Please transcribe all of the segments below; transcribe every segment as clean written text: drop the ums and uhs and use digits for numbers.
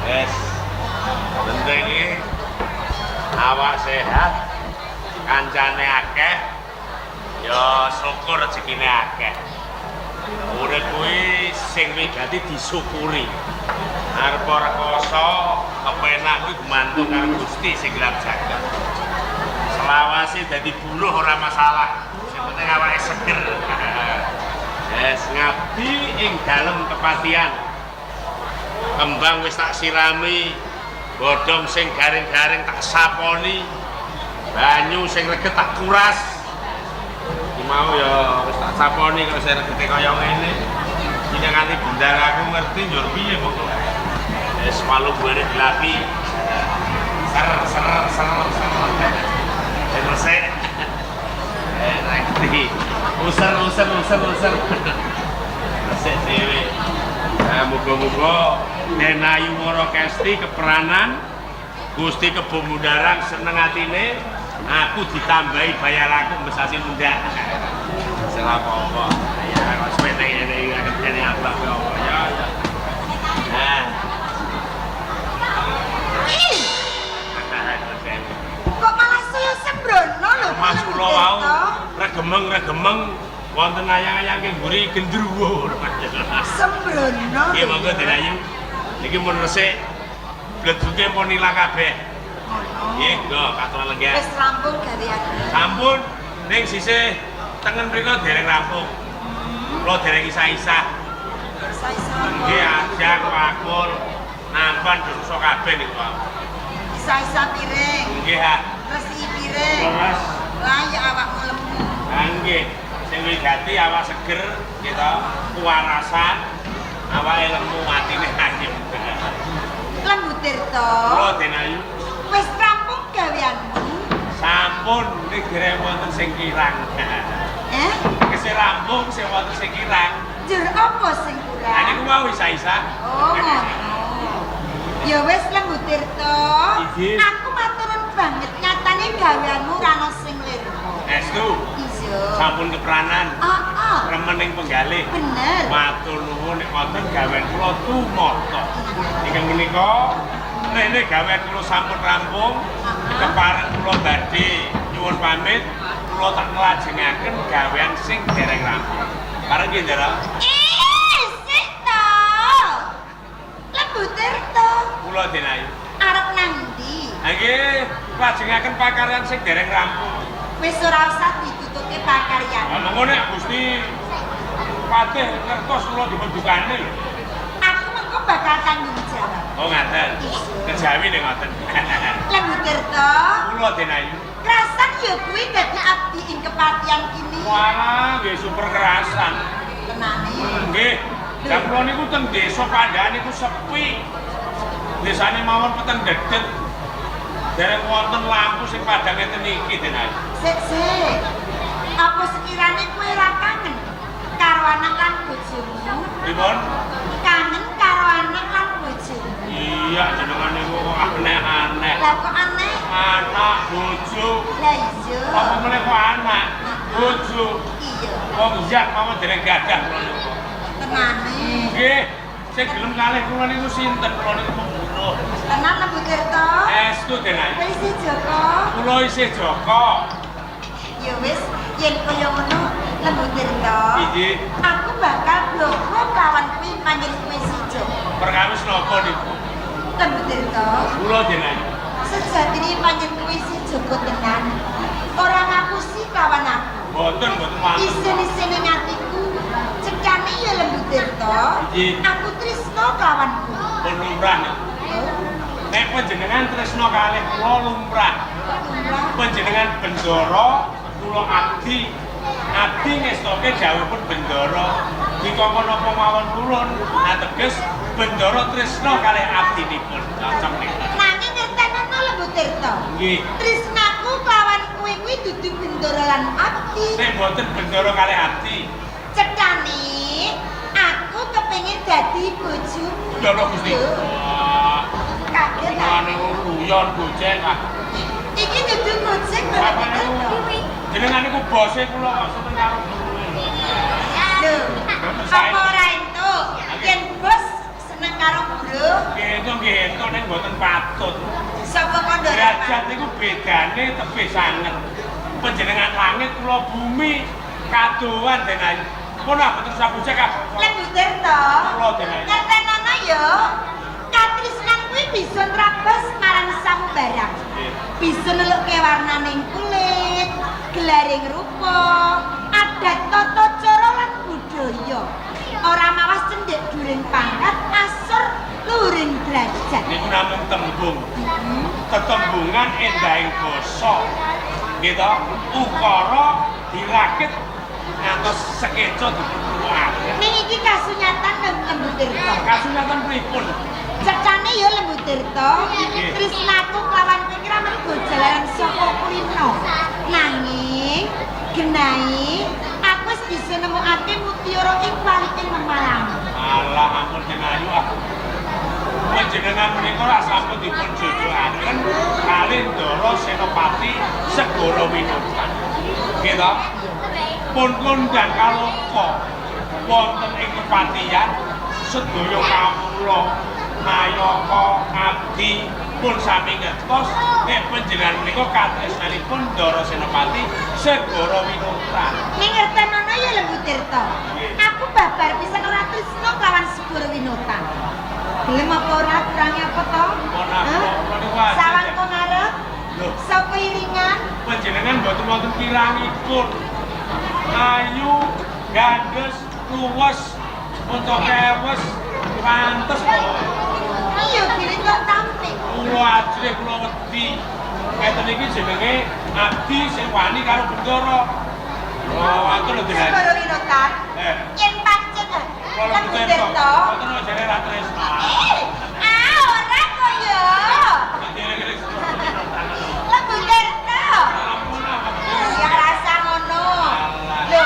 Yes. Penting iki awak sehat, kancane akeh, ya syukur rezekine akeh. Urip kuwi sing wigati disyukuri. Arep rekoso, kepenak kuwi gumantung karo Gusti sing gelar jagat. Selawase dadi buruh ora masalah. Sing penting awake seger. Yes, ngabdi ing dalem kepatihan. Kembang wis tak sirami, godhong sing garing-garing tak saponi, banyu sing reget tak kuras. Iki mau ya wis tak saponi kok sing regete kaya ngene. Iki nganti bendar aku ngerti njur piye pokoke. Wis malu buane dilapi. Ser ser ser ser. Eh resik. Eh ngerti. User user user user. Resik dhewe. Nah, muga-muga Den Ayu Woro Kesti keperanan Gusti Kebo Mundarang seneng atine aku ditambahi bayar aku mbesasi mundak. Sing apa-apa. Ya kok suwe ning ngene iki ngene abah kowe apa ya ya. Nah. Ih, kok malah saya sembrono lho. Mas kula wau regemeng-regemeng wonten ayang-ayang ing mburi gendruwo. Sembrono. Nggih monggo Den Ayu. Niki mun resik bleduke pun ilang kabeh. Nggih, nggo katuran lenggah. Wis rampung gaweane. Sampun ning sisih tengen mriku dereng rampung. Kula dereng isah-isah. Isa-isa. Nggih ajak wakul nampan dosa kabeh niku wau. Isa-isa piring. Nggih ha. Resiki piring. Leres. Lah ya awakmu lemu. Ha nggih. Sing wigati awak seger gitu, kuwarasan, awake lemu atine ayem. Lembu Tirta. Kula Den Ayu Wis rampung gaweanmu. Sampun ning dereng wonten sing kirang. Eh? Tegese rampung sing wonten sing kirang. Njur apa sing Lah kurang? Niku mau isa-isa. Oh, ngono. Ya wis Lembu Tirta. Inggih. Aku maturun banget nyatane gaweanmu ora ono sing lirmo. Estu Iya. Sampun kepranan Heeh. Remen ing penggalih. Bener. Matur nuwun nek wonten gawean kula tumata. Ingkang menika rene gawean kula sampun rampung. Kepareng kula badhe nyuwun pamit, kula tak nglajengaken gawean sing dereng rampung. Pareng nggih, Ndara? Eh, sik to. Lembu Tirta. Kula Den Ayu. Arep nang ndi? Ha nggih, nglajengaken pakaryan sing dereng rampung. Wis ora usah ditutuke pakaryan. Lah mengko nek Gusti Patih ngertos kula dipun dukane lho. Aku mengko bakal tanggung jawab. Oh ngaten. Kejawi nek ngoten. Lembu Tirta, Kula Den Ayu. Krasan ya kuwi dadi abdi ing kepatihan kini. Walah, nggih super kerasan. Tenane. Nggih. Lah kula niku teng desa Pandaan niku sepi. Desane mawon peteng dedet. Dereng wonten lampu sing padhang ngeten iki Den Ayu. Sik sik. Apa sekirane kowe ora kangen karo anak lan bojomu? Pripun? Kangen karo anak lan bojomu. Iya, jenengan niku kok aneh-aneh. Lah kok aneh? Anak, bojo, Lah iya. Apa meneh kok anak, bojo. Iya. Wong yak mawon dereng gadah kula niku. Tenane. Nggih, sing gelem kalih kula niku sinten? Kula niku pembunuh. Tenan Lembu Tirta? Estu Den Ayu. Kowe isih Joko? Kula isih Joko. Ya wis, yen kaya ngono Lembu Tirta. Inggih. Aku bakal bloko kawan kuwi panjen kowe si Joko. Perkawis napa niku? Lembu Tirta. Kula Den Ayu. Sejatine panjen kuwi si Joko tenan. Ora ngapusi kawan aku. Mboten, mboten wonten. Isin-isine atiku, cekane ya Lembu Tirta. Inggih. Aku tresno kawanku. Pun lumrah niku. Nek panjenengan tresna kalih kula lumrah. Lumrah. Panjenengan bendara, kula abdi. Abdi ngestoke dawuhipun bendara. Dikongkon napa mawon purun, ateges bendara tresna kalih abdinipun. Cocok niku. Nanging ngertenono Lembu Tirta. Nggih. Tresna kuwi dudu Bendara lan abdi. Nek mboten Bendara kalih abdi. Cethane aku kepengin dadi bojomu. Ya Allah Gusti. Kaget Wah, niku guyon gojek ah. Iki dudu gojek lho. Apa niku? Jenengan niku bose kula kok seneng karo gurune. Lho, apa ora entuk? Yen bos seneng karo guru, Nggih entuk nggih entuk ning mboten patut. Sapa kandha? Derajat niku bedane tebih sanget. Panjenengan langit kula bumi kadohan Den Ayu. Pun aku terus aku cek ah. Lembu Tirta. Kula Den Ayu. Ngertenono ya. Katresnan kuwi bisa nrabas marang samubarang. Bisa nelukke warnaning kulit, gelaring rupa, adat tata cara lan budaya. Ora mawas cendhek dhuwuring pangkat, asor luhuring derajat. Niku namung tembung. Tetembungan endahing basa. Nggih to? Ukara dirakit ngantos sekeca dipunpurukake. Ning iki kasunyatan Lembu Tirta. Kasunyatan pripun? Cecane ya Lembu Tirta, tresnaku kelawan kowe kira mergo jalaran saka kulino. Nanging genahi aku wis bisa nemokake mutiara ing waliking memalang. Alah ampun Den Ayu ah. Panjenengan menika rak sampun dipun jodohaken kalih Ndara Senopati Segara Winutan. Nggih to? Pun kondang kaloka wonten ing kepatihan sedaya kawula nayaka abdi pun sami ngertos nek panjenengan menika katresnanipun Ndara Senopati Segara Winutan. Ning ngertenono ya Lembu Tirta. Aku babar pisan ora tresna kelawan Segara Winutan. Gelem apa ora kurange apa to? Sawang ko ngarep. Sapa iringan? Panjenengan mboten wonten kirangipun. Ayu, gandes, luwes, unta kewes, pantes kok. Iya, diri kok tampik. Kula ajrih kula wedi. Ngeten iki jenenge abdi sing wani karo Bendara. Oh, atur lho Den. Segara Winutan. Yen pancen Lembu Tirta. Mboten jare ra tresna. Ah, ora kok ya. Lembu Tirta. Ampun Ya rasa ngono. Lho,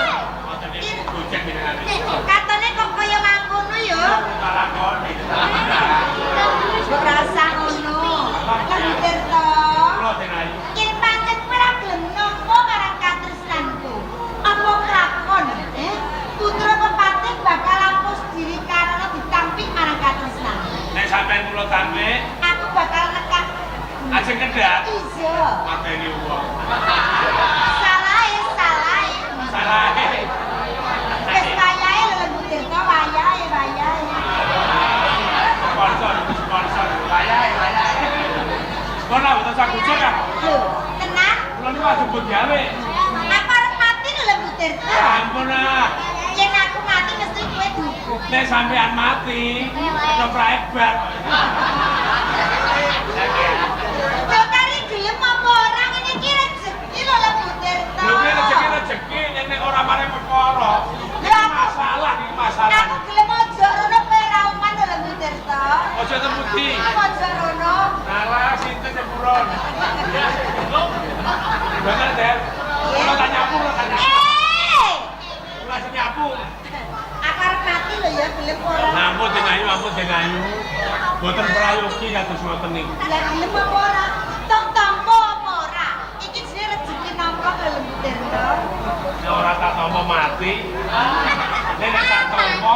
katone kok kaya mangkono ya? Kok rasa ngono. Lembu Tirta. Yen pancen kowe ora gelem nampa marang katresnanku, apa kelakon, Putra pepatih bakal lapus diri karena ditampik marang katresnan. Nek sampean kula tampik, aku bakal nekak. Ajeng kendhat. Iya. Mateni wong. Salahe, salahe. Salahe. Wis wayahe lho Lembu Tirta, wayahe, wayahe. Sponsor, sponsor, wayahe, wayahe. Kono mboten sakucek ah. Lho, tenan? Kula niku ajeng mbok gawe. Aku arep mati lho Lembu Tirta. Ampun ah. Yen aku mati mesti kowe dihukum. Nek sampean mati, ketoprak bar. Lho kari gelem apa ora ngene iki rejeki lho Lembu Tirta. Lho ki rejeki-rejeki nek ora mare perkara. Iki masalah iki masalah. Aku gelem aja rono kowe ra uman lho Lembu Tirta. Aja temuti. Aja rono. Salah sinten sing purun. Bener, Den. Kula tak nyapu, kula tak nyapu. Kula sing nyapu. Aku arep mati lho ya gelem ora. Ampun Den Ayu, ampun Den Ayu. Mboten prayogi kados ngoten niku. Lah gelem apa ora? Tok tampa apa ora? Iki jenenge rejeki nampa lho Lembu Tirta. Nek ora tak tampa mati. Nek tak tampa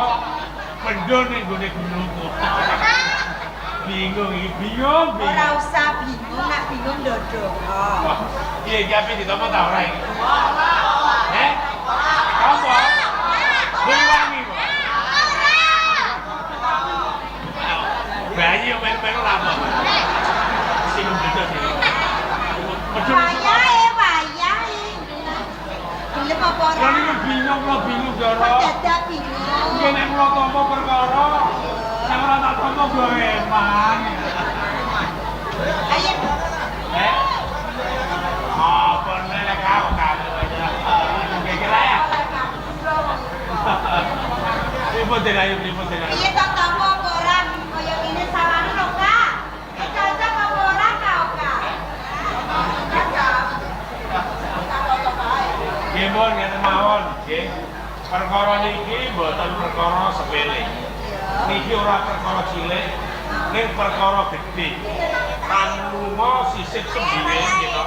bendo ning nggone gunungku. Bingung iki, bingung, bingung. Ora usah bingung, nak bingung ndodok. Wah, piye iki ape ditampa ta ora iki? Heh? Apa? Wangi kok. Bayi yo melu-melu lama. Sing beda sih. Wayahe, wayahe. Gelem apa ora? Kula niku bingung, kula bingung, Ndara. Kok dadak bingung? Nggih nek kula tampa perkara, nek ora tak tampa gawe emang. Ayo. Eh? Apa nek aku kamu aja. Nggih kira ya. Pripun Den Ayu, pripun Den Ayu? Piye to tampa apa ora? Kaya ngene sawane lho, Kak. Cocok apa ora, Kak? Kak? Cocok. Perkara niki mboten perkara sepele. Iya. Niki ora perkara cilik, ning perkara gedhe. Tanuma sisip sembiwe gitu.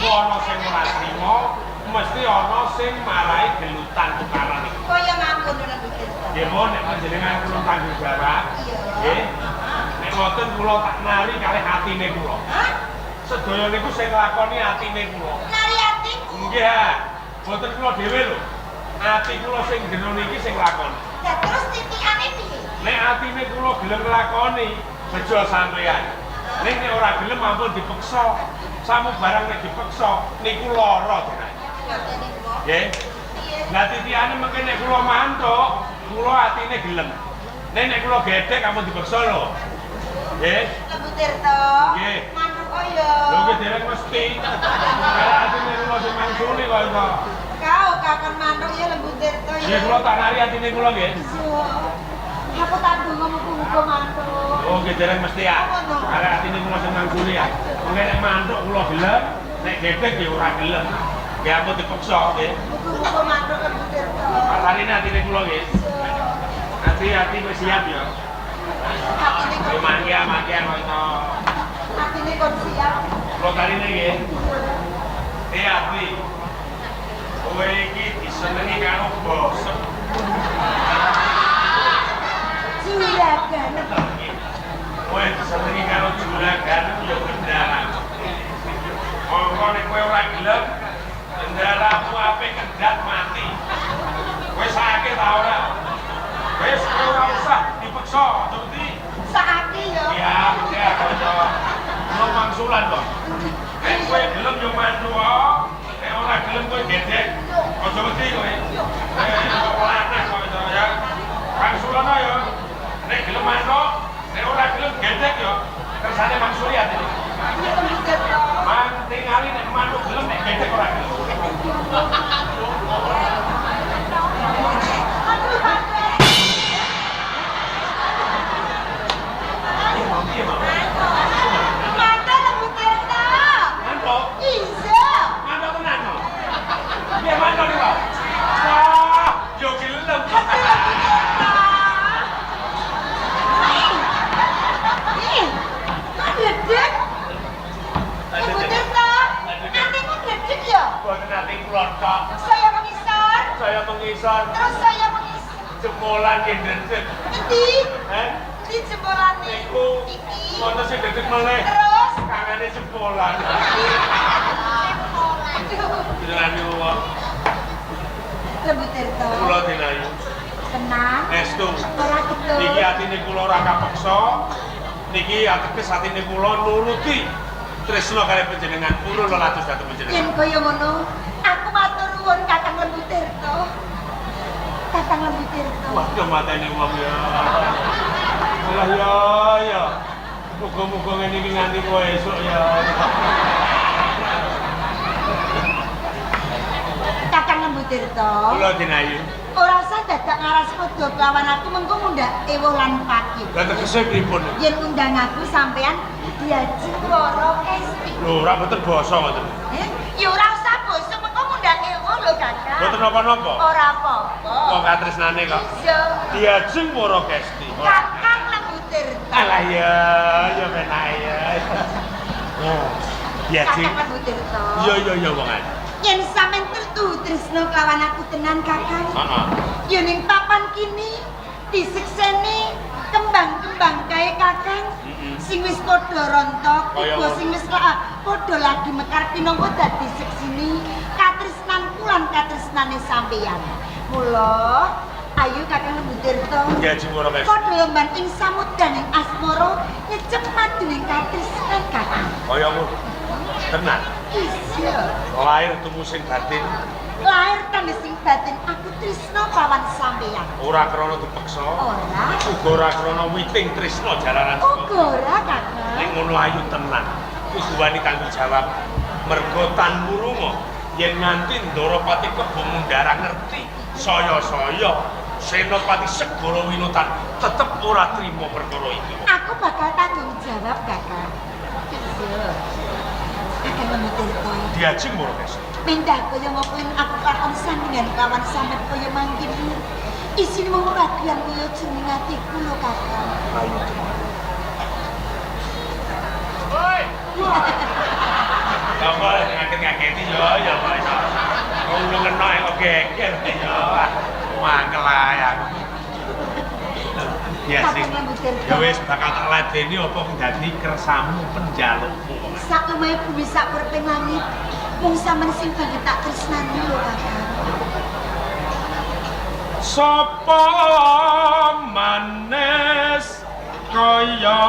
Ana sing ora trima, mesti ana sing marai gelutan tukaran iki. Kaya ngono Lembu Tirta. Nggih mon nek panjenengan kula tanggung jawab. Iya. Nggih. Nek mboten kula tak nari kalih atine kula. Hah? Sedaya niku sing nglakoni atine kula. Nari atiku. Nggih, ha. Mboten kula dhewe lho. Ati kula sing jero niki sing nglakoni. Lah terus titikane piye? Nek atine kula gelem nglakoni, bejo sampean. Ning nek ora gelem ampun dipeksa. Samu barang nek dipeksa niku lara jenenge. Ngatene kula. Nggih. Piye? Lah titiane mengke nek kula mantuk, kula atine gelem. Nek nek kula gedhek ampun dipeksa lho. Nggih. Lembu Tirta. Nggih. Mantuk kaya. Lho nggih dereng mesti. Kalau atine kula sing mangsuli kok iso. Kau kakon mantuk ya Lembu Tirta ya. Nggih kula tak nari atine kula nggih. Iya. Aku tak donga muga-muga mantuk. Oh nggih dereng mesti ya. Kalau atine kula sing mangsuli ya. Mengke nek mantuk kula gelem, nek gedhek nggih ora gelem. Nggih ampun dipeksa nggih. Muga-muga mantuk Lembu Tirta. Pasarine atine kula nggih. Hati-hati wis siap ya. Atine Nggih kon mangke kok iso. atine kon siap. Kula karine nggih. Eh Ati. Kowe iki disenengi karo bosem. Juragan. Kowe disenengi karo juragan ya bendara. Mongko nek kowe ora gelem, bendaramu ape kendhat mati. Kowe sakit ta ora? Wis kowe ora usah dipeksa, aja wedi. Sakake ya. Ya, ya kanca. Kula mangsulan kok. Nek kowe gelem yo mantu kok. Nek ora gelem kowe gedhek. Aja wedi kowe. Kok lanang kok iso ya. Mangsulan ya. Nek gelem mantu, nek ora gelem gedhek yo. Kersane mangsuli atine. Iya Lembu Tirta. Mang tingali nek mantu gelem nek gedhek ora gelem. Aduh, aduh. Piye, Mak? Mantuk Lembu Tirta. Mantu? Iya. Mantu tenan no. Piye mantu niku? Wah, yo gelem. Ih, kok gledek? Lembu Tirta, atimu gledek ya? Boten ati kula tok. Saya mengisor, Saya mengisor terus saya mengisor. jempolan nggih ndredeg. Endi? Eh, Endi jempolane? niku Iki. wonten sing ndredeg meleh. Terus? Kangane jempolan. Aduh, Jenengan wong Lembu Tirta. kula dinayu. Tenang. Estu. Ora getun. Niki atine kula ora kapeksa. Niki ateges atine kula nuruti tresna kalih panjenengan purun lelados dhateng panjenengan. Yen kaya ngono, aku matur nuwun Kakang Lembu Tirta. Kakang Lembu Tirta. Waduh mateni wong ya. Alah ya ya. Muga-muga ngene iki nganti kowe esuk ya. Kakang Lembu Tirta. Kula dinayu. Ora usah dadak ngaras padha kelawan aku mengko mundhak ewuh lan paki. Lah tegese pripun? Yen undang aku sampean diajeng Wara Kesti. Lho ora boten basa ngoten. Eh, ya ora usah basa mengko mundhak ewuh lho Kakang. Boten napa-napa. Ora apa-apa. Wong katresnane kok. Iya. Diajeng Wara Kesti. Kakang Lembu Tirta. Alah ya, ya penak ya. Ya. Diajeng. Kakang Lembu Tirta. Iya iya iya wong ae. Yen sampean tertu tresna kelawan aku tenan Kakang. Heeh. Ya ning papan kini disekseni kembang-kembang kae Kakang. Sing wis padha rontok, Kaya uga ngono. sing wis padha lagi mekar pinangka dadi seksini katresnanku lan katresnane sampeyan. Mula ayo Kakang Lembu Tirta. Diajeng Wara Kesti. Padha lemban ing samudaning asmara nyecep maduning katresnan Kakang. Kaya ngono. Tenan. Iya. Lahir tumu sing batin Lahir tandha sing batin aku tresna kawan sampeyan. ora krana dipeksa. Ora. Uga ora krana witing tresna jalaran. Uga ora Kakang. Ning ngono ayu tenan. Kudu wani tanggung jawab. Mergo tan murunga yen nganti Ndorapati Kebo Mundara ngerti saya-saya Senopati Segara Winutan tetep ora trima perkara iki. Aku bakal tanggung jawab Kakang. Iya. Kakang Lembu Tirta. Diajeng Wara Kesti. Mendah kaya ngopo yen aku lakon sandingan kawan sampean kaya mangkene. Isine mung bagian kaya jroning atiku lho, Kakang. Ayo. Woi. Kok ngaget-ngageti yo ya kok iso. Wong ngeno kok geger yo. Mangkel ae aku. Ya sing. Ya wis bakal tak ladeni apa sing dadi kersamu penjalukmu. Sak lumahe bumi sak purping langit. Mung sampean sing banget tak tresnani lho, Kakang. Sapa manes kaya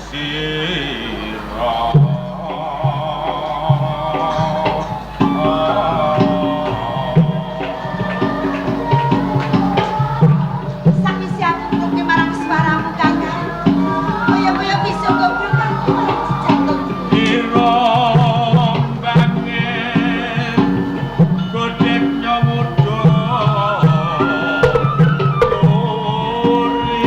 sira Sakwise aku ngrungokne marang swaramu, Kakang. Kaya-kaya bisa goblok aku marang jantungku. Ira banget godhek nyamuda turi.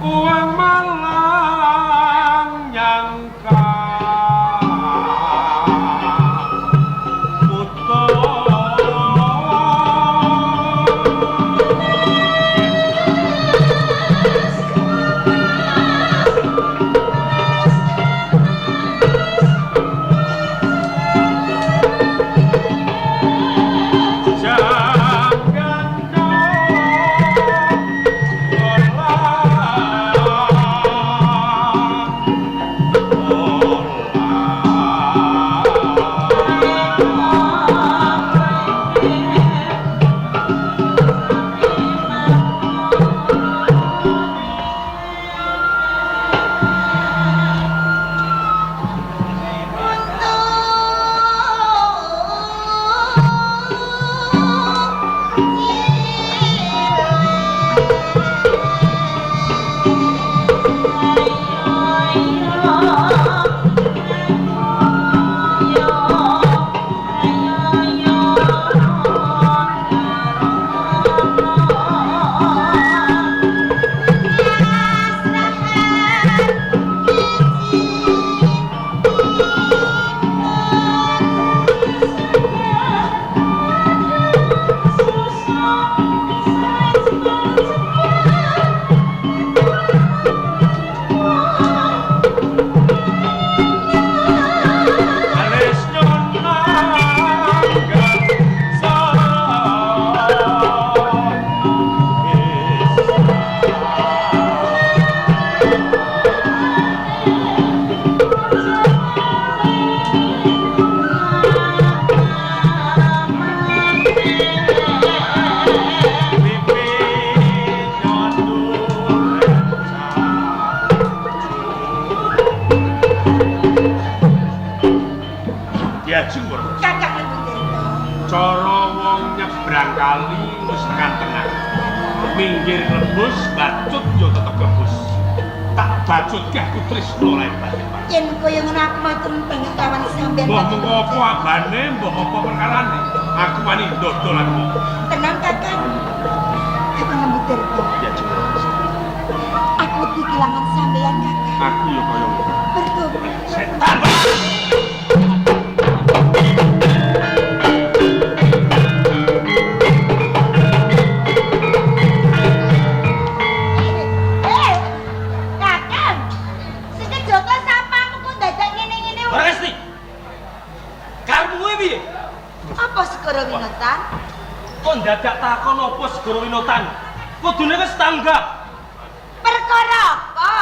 Uang malang nyangka putus. Jangan Alis Diajeng ora? Kakang Lembu. Cara wong nyebrang kali wis tekan tengah. Minggir klebus, bacut yo tetep klebus. Tak bacutke aku tresno lae batin. Yen kaya ngono aku matur banget kawan sampean. Mbah mengko apa abane, mbah apa perkarane? Aku wani dodol aku. Tenang, Kakang. Kakang Lembu Tirta. Diajeng. Aku wedi kelangan sampean, Kakang. Aku yo kaya ngono. Mergo Setan. Kakang. Sing kejaba sapamu kok dadak ngene-ngene. Ora ngerti. Karepmu kuwi piye? Apa segara winotan? Kok dadak takon apa segara winotan? Kudune wis tanggap. Perkara apa?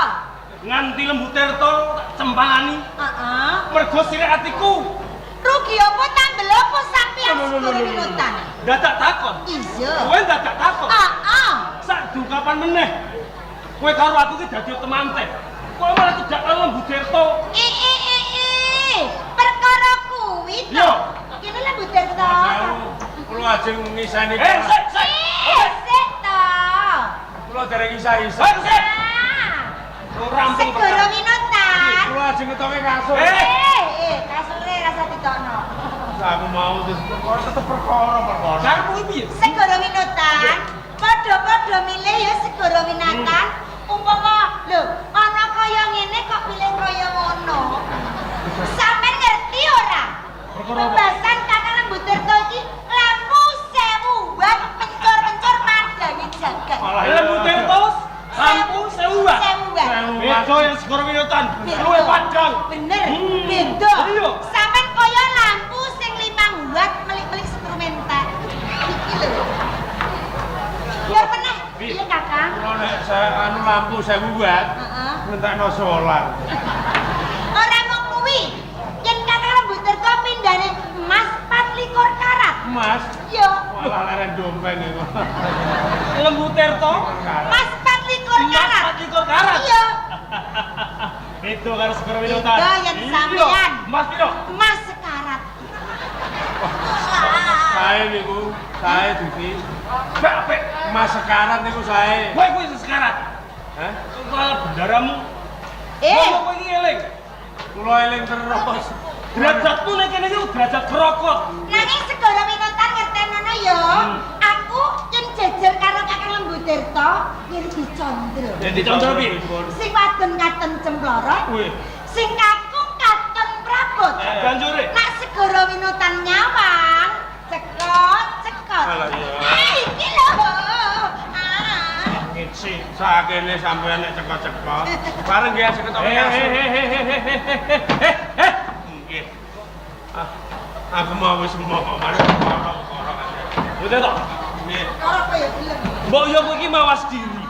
Nganti Lembu Tirta tak cempalani. Heeh. Mergo sirik atiku. Rugi apa tambel apa sampeyan segara winotan? Dadak takon. Iya. Kowe dadak takon. Heeh. Sak dukapan meneh. Kowe karo aku ki dadi temanten. Kowe malah cedak karo Lembu Tirta. Perkara kuwi to. Iya. Kene Lembu Tirta. Kula ajeng ngisani. Sik, sik. Sik to. Kula dereng isa-isa. Sik. Rampung Segara winotan. Kula ajeng ketoke kasur. Kasure rasa ditokno. Aku mau terus perkara tetep perkara. Karepmu iki piye? Segara Winotan, padha-padha milih ya Segara Winatan. Umpama lho, ana kaya ngene kok pilih kaya ngono. Sampeyan ngerti ora? Pembahasan Kakang Lembu Tirta iki lampu 1000 watt mencor-mencor madhangi jagat. Lembu Tirta lampu 1000 watt. 1000 watt. Beda yang Segara Winotan, luwih padhang. Bener, beda. Iya. Sampeyan kaya lampu sing 5 watt melik-melik instrumental. Iki lho. Biar meneh, piye Kakang? Kula nek saya anu lampu 1000 watt, Heeh. ngentekno solar. Ora mung kuwi. Yen Kakang Lembu Tirta pindhane emas 24 karat. Mas, Yo, malah leren dompet niku. Lembu Tirta emas 24 emas karat. 24 karat. Iya, Beda karo Segara Winotan. Beda yen sampeyan. Emas piro? Emas sekarat. Sae niku, sae Duti. Apik. Mas sekarat niku sae. Kowe kuwi sekarat. Hah? Soal bendaramu. Eh, Ngomong kowe iki eling. Kula eling terus. Derajatmu nek kene iki derajat krokot. Nanging Segara Winotan ngertenono ya, aku yen jejer karo Kakang Lembu Tirta Wirdi Candra. Dadi Candra piye? Sing wadon katon cemplorot, Wih, sing kakung katon prabot. banjure. Nak Segara Winotan nyawang, cekot cekot. Alah, iya. Ah, iki lho. Ah. Ngece. Sakene sampean nek cekot-cekot. Bareng nggih seketoke kasur. Nggih. Ah, aku mau wis mau kok mari perkara-perkara. Udah toh. Nggih. Ora kaya gelem. Mbok yo kowe iki mawas diri.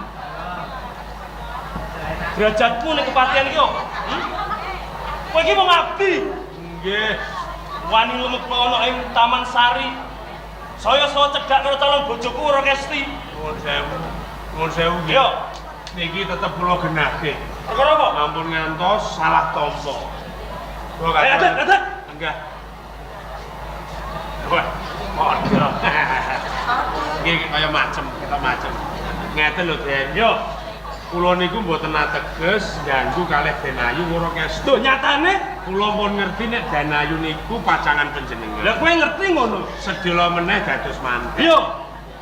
Derajatmu nek kepatihan iki opo? Kowe iki mau ngabdi. Nggih. Wani lumekna ana ing Taman Sari. Saya-saya cedhak karo calon bojoku ora kesti. Nuwun sewu. Nuwun sewu nggih. Yo, Niki tetep kula genahke. perkara apa? Ampun ngantos salah tampa. Kula Adet, adet. Enggak. Wah, padha. Nggih kaya macem, ketok macem. Ngeten lho, Den. Yo, Kula niku mboten ateges ganggu kalih Den Ayu Wara Kestu. lho nyatane Kula pun ngerti nek Den Ayu niku pacangan panjenengan. lah kowe ngerti ngono. Sedela meneh dados manten. Yo,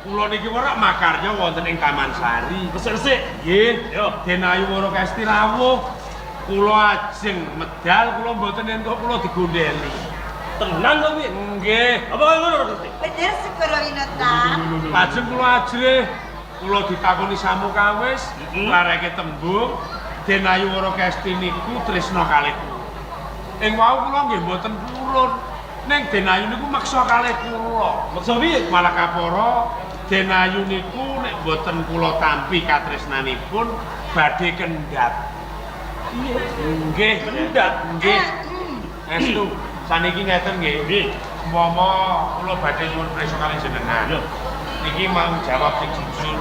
Kula niki ora makarya wonten ing Taman Sari. resik-resik. Nggih, Yo. Den Ayu Wara Kesti rawuh. Kula ajeng medal, kula mboten entuk kula digondeli. Tenan to piye? Nggih. Apa kaya ngono ora ngerti? Bener Segara Winotan. Lajeng kula ajrih, kula ditakoni samukawis, lareke tembung Den Ayu Wara Kesti niku tresna kalih kula. Ing wau kula nggih mboten purun. Ning Den Ayu niku meksa kalih kula. Maksa piye? Malah kapara Den Ayu niku nek mboten kula tampi katresnanipun badhe kendhat. Nggih, Kendhat. nggih. Estu, saniki ngeten nggih. Nggih. Umpama kula badhe nyuwun prisa kalih jenengan. Yo. Niki mau jawab sing jujur.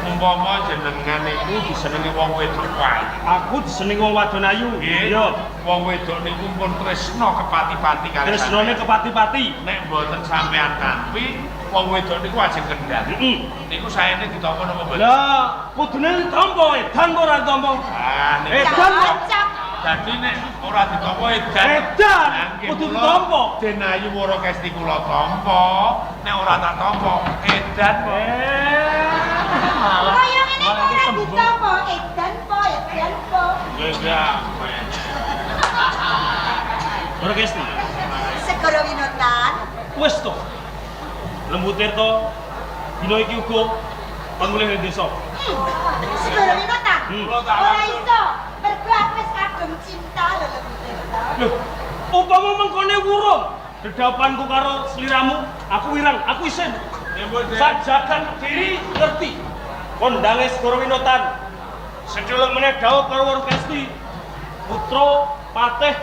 Umpama jenengan niku disenengi wong wedok wae. Aku disenengi wong wadon ayu. Nggih. Yo, Wong wedok niku pun tresna kepati-pati kalih. tresnane sampean. kepati-pati. Nek mboten sampean tampi, wong wedok niku ajeng kendhat. Heeh. Niku saene ditampa napa mboten? Lah, kudune ditampa edan kok ora ditampa. Ah, niku. Edan kok. Cocok. Dadi nek ora ditampa edan. Edan, Lah, nggih, kudu kula ditampa. Den Ayu Wara Kesti kula tampa, nek ora tak tampa edan kok. Malah. Kaya ngene kok malah ora ditembung. ditampa edan po, edan po. Nggih, nggih. Ora kesti. Segara Winotan. Wis to. Lembu Tirta dina iki uga kon mulih ning desa. Segara Winotan. Kula tak Ora langsung. iso. Mergo aku wis kadung cinta lho Lembu Tirta. Loh, upama mengkone wurung dedapanku karo sliramu, aku wirang, aku isin. Nggih, Bu, Den. Sajagan diri ngerti. Kondange Segara Winotan. Sedelok meneh dhawuh karo Wara Kesti. Putra Patih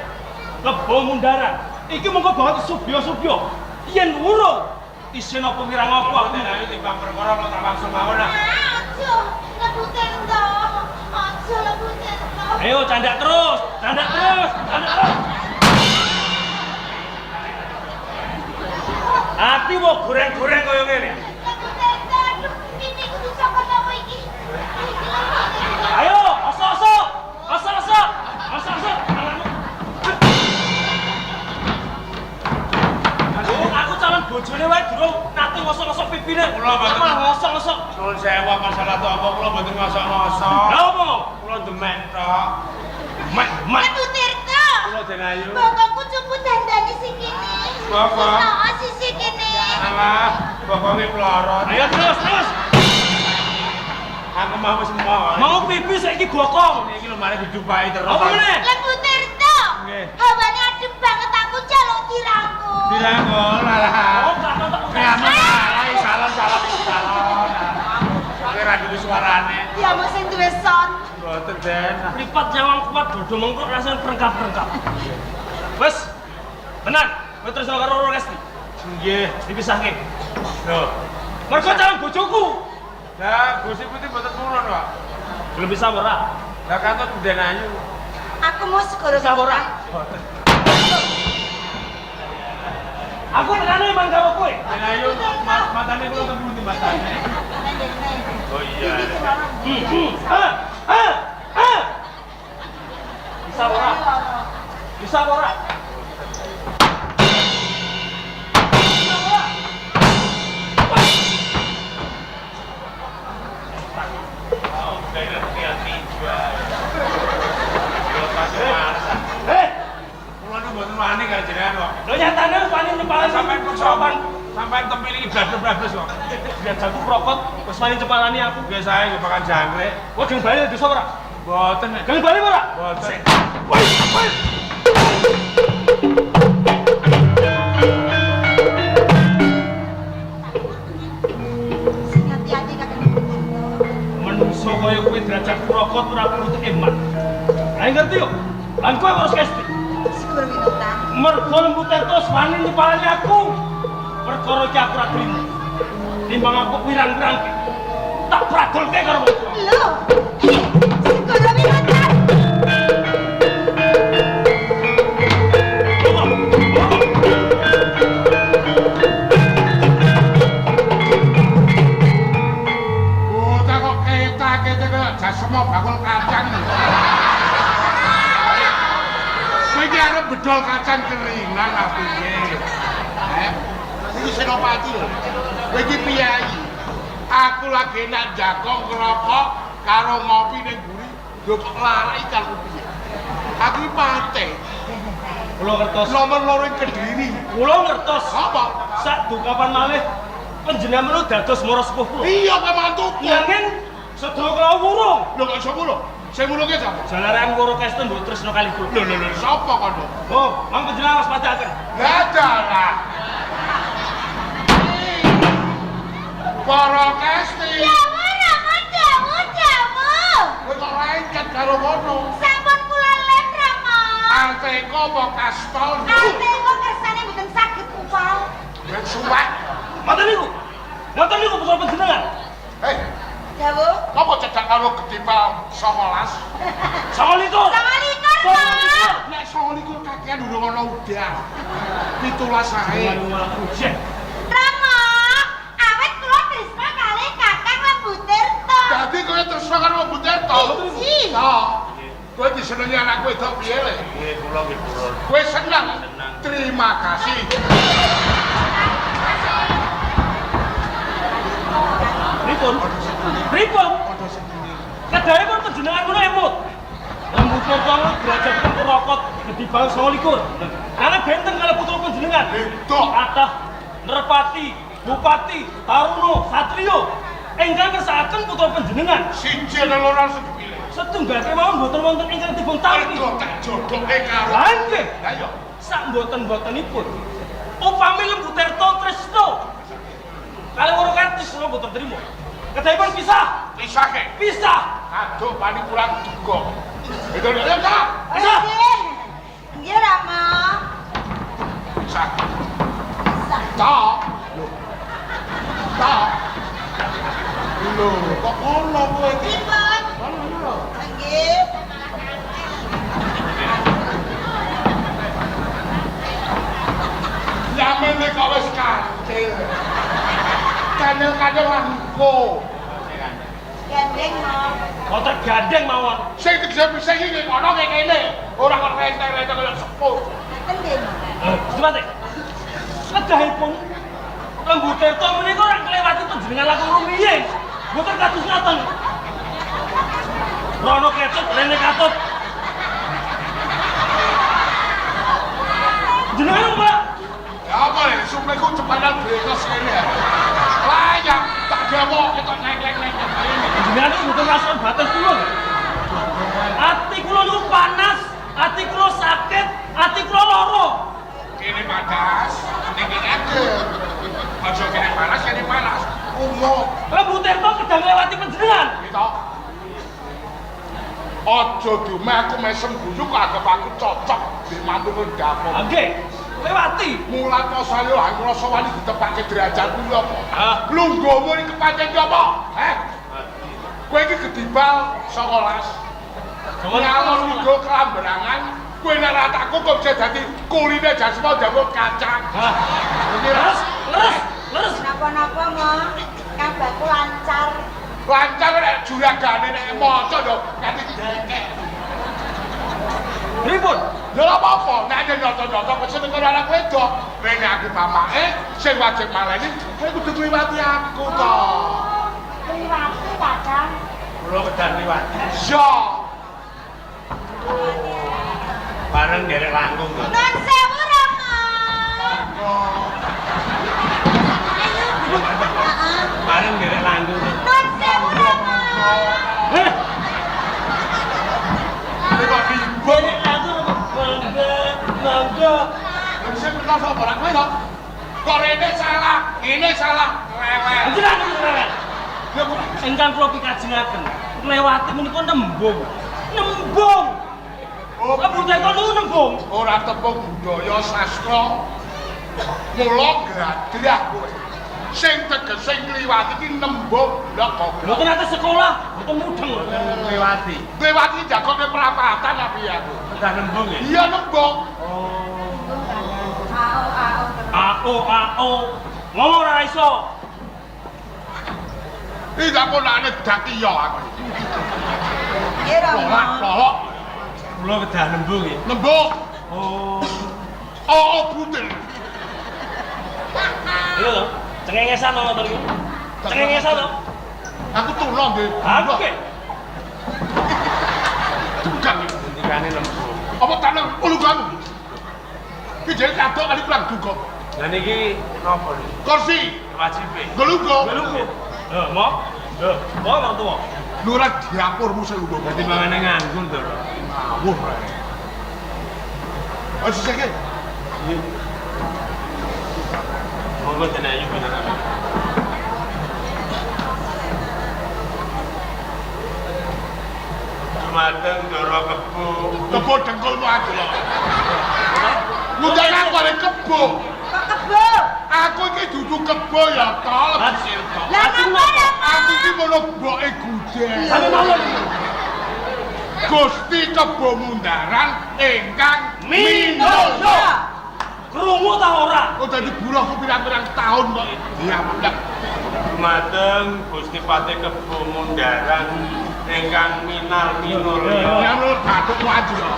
Kebo Mundaran. Iki mengko banget subya-subya. Yen wurung isin apa wirang apa aku. Den Ayu timbang perkara kula tak langsung mawon ah. Ah, aja Lembu Tirta. Aja Lembu Tirta. Ayo candak terus, candak terus, candak terus. Ati wo goreng-goreng kaya ngene. Lembu Tirta, aduh, pipiku dicokot apa iki? Iki Lembu Tirta. Ayo, osok-osok. Osok-osok. Osok-osok. Anakmu. Kula mboten Malah ngosok-ngosok. Nuwun sewu masalah to apa kula mboten ngosok-ngosok. Lha apa? Kula demek tok. Mek mek. Lembu Tirta. Kula Den Ayu. Bokongku cupu dandani sing kene. Bokong? Heeh, sisi kene. Alah, bokonge plorot. Ayo terus, terus. Aku mau wis mau. Mau pipis saiki bokong. Iki lho mari didupai terus. Apa meneh? Lembu Tirta. Nggih. Hawane adem banget aku njaluk dirangkul. Dirangkul alah. Oh, tak tak. Alah, salam salam salam. Kowe ra duwe suarane. Ya mung sing duwe son. Mboten, Den. Pripat nyawang kuat dodo mengkok rasane perengkap-perengkap. Wes. Tenan, kowe terus karo Roro Kesti. Nggih. Dipisahke. Lho. Mergo calon bojoku. Lah, Gusti Putih mboten purun, Pak. Belum bisa ora? Lah katut Den Ayu. Aku mau segoro Bisa ora? Aku tenane emang karo kowe. Den Ayu, matane kula teng pundi matane? Oh iya. Ah, ah. Bisa ora? Bisa ora? Wani karo jenengan kok. Lho nyatane wis wani nyepalani sampean kok sampean tempil iki blas-blas kok. Jajaku prokot wis wani nyepalani aku. Nggih sae nggo makan jangkrik. Kowe geng bali desa ora? Mboten. Geng bali ora? Mboten. Woi, woi. Sing hati-hati kakek Lembu Tirta. Menungso kaya kowe derajat prokot ora perlu eman. Ayo ngerti yo. Lan kowe harus kesti. Segoro Winutan. Mergo Lembu Tirta wani nyepalani aku. Perkara iki aku ora trimo. Timbang aku pirang-pirangke. Tak pradolke karo wong tuwa. Lho. Segoro Winutan. Bocah kok ketak-ketek kaya jasema bakul kacang. Kowe iki arep bedol kacang keringan lah piye? Iki Senopati lho. Kowe iki piyayi. Aku lagi nak jagong ngerokok karo ngopi ning mburi, lho kok lareki karo piye? Aku iki patih. Kula ngertos. Nomor loro ing Kediri. Kula ngertos. Apa? Sak dukapan malih panjenengan menawa dados mara sepuh kula. Iya, kowe mantuku. Nanging sedaya kula wurung. Lho kok iso wurung? Sing wurunge sapa? Jalaran Woro Kesti mbok tresna kali kula. Lho lho lho, sapa kono? Oh, mang panjenengan waspadaaken. Lah dalah. Woro Kesti. Jamu Rama jamu jamu. Kowe kok lengket karo ngono? Sampun kula lem Rama. Alteko apa kastol? Alteko kersane mboten saged upal. Wis suwek. Ngoten niku. Ngoten niku putra panjenengan. Hei. Dawuh. Apa cedak karo gedipal 19? 29. 29, Pak. Nek 29 kakean durung ana udan. 17 ae. Rama, awet kula tresna kalih Kakang Lembu Tirta. Dadi kowe tresna karo Lembu Tirta? Iya. Kowe disenengi anakku wedok piye le? Nggih, kula nggih purun. Kowe seneng? Terima kasih. Pripun? Pripun? Kedahe pun panjenengan ngono emut. Lembu Tirta derajat rokot gedibal 29. Karena benten kalau putra panjenengan. Beda. Kathah Nerpati, Bupati, Taruno, Satrio ingkang ngersakaken putra panjenengan. Siji ana loro sedupile. Setunggal kemawon mboten wonten ingkang dipun tampi. Mergo tak jodohke karo. Lah nggih. Lah iya. Sak mboten-mbotenipun. Upami Lembu Tirta tresna kalih Woro Kesti kula mboten trimo. Kedahipun pisah. Pisahke. Pisah. Aduh pani kurang duga. Itu lho ta. Pisah. Nggih Rama. Pisah. Pisah. Tok. Lho. Tok. Lho, kok ngono kowe iki? Pripun? Ngono. Nggih. Yamene kok wis kancil. Kandel-kandel langko. Gandeng mawon. Kotor gandeng mawon. Sing tegese pisah iki nggih kono nggih kene. Ora kok renteng-renteng kaya sepur. Ngoten nggih. Gusti Patih. Kedahipun Lembu Tirta menika ora nglewati panjenengan langkung rumiyin. Mboten kados ngaten. Rono kecut, rene katut. Jenengan Pak. Ya apa le, sumeku cepanan brekos kene. Layak tak dewok ketok nek-nek-nek. Jenengan niku mboten rason batas kula. Ati kula niku panas, ati kula sakit, ati kula lara. Kene panas, ning kene adem. Aja kene panas, kene panas. Umuk. Lembu Tirta kedah nglewati panjenengan. Gitu. Aja dume aku mesem guyu kok anggap aku cocok di mantu ndapur. Nggih, lewati. Mula salyo aku rasa wani ditepake derajatku kuwi apa? Lungguhmu iki kepancen ki apa? Heh. Kowe iki gedibal 19. Ngalor nggo klambrangan, kowe nek ra takku kok bisa dadi kuline jasma jamur kacang. Hah. Leres, leres, leres. Napa-napa, Mo? Kabarku lancar. Lancar nek juragane nek maca yo nganti didekek. Pripun? Lha apa-apa, nek nyoto-nyoto kok seneng karo anak wedok. Rene aku bapake sing wajib maleni, kowe kudu ngliwati aku to. Ngliwati, Kakang. Kula kedah ngliwati. Iya. Bareng nderek langkung to. Nun sewu, Rama. Bareng nderek langkung to. Nun sewu, Rama. Heh. Kok dibong Mangga, mangga. Lha sing kenal sapa ora kowe to? Kok rene salah, ngene salah, rewel. Jenengan niku rewel. Lha kok Ingkang kula pikajengaken, nglewati menika nembung. Nembung. Oh, Lembu Tirta niku nembung. Ora tepung budaya sastra. Mula gradrah kowe. Sing tegese ngliwati iki nembung lha goblok. Mboten nate sekolah, mboten mudeng. Ngliwati. Ngliwati jagoke perapatan apa ya aku? Kedah nembung ya? Iya nembung. Oh. Ao ao. Ao ao. Ngomong ora iso. Iki tak ponakane daki ya aku. Nggih, Rama. Lolok, lolok. Kula kedah nembung ya? Nembung. Oh. Oh, butir. Iya to. Cengengesan to ngoten iki. Cengengesan to. Aku tulo nggih. Oke. Dugang ngendikane nembung. Apa tanah ulunganu? Iki jare kadok kali kurang duga. Lah niki napa niki? Kursi. Wajibe. Gelunggo. Gelunggo. Lho, mo. Lho, mo mertua. Lho ora diapurmu sing lungguh. Dadi mangane nganggur to. Ngawur ae. Aja sik. Monggo tenayu beneran. Dumateng Ndara Kebo. Kebo dengkulmu aku lho. Ngundang aku arep kebo. Kok kebo? Aku iki dudu kebo ya to. Lah napa ya? Aku iki mono mboke gudhe. Sami mawon. Gusti Kebo Mundaran ingkang minulya. Krungu ta ora? Kok dadi buruh ku pirang-pirang tahun kok. Iya, Pak. Dumateng Gusti Patih Kebo Mundaran ingkang minal minulya. Ya lho bathukmu aja.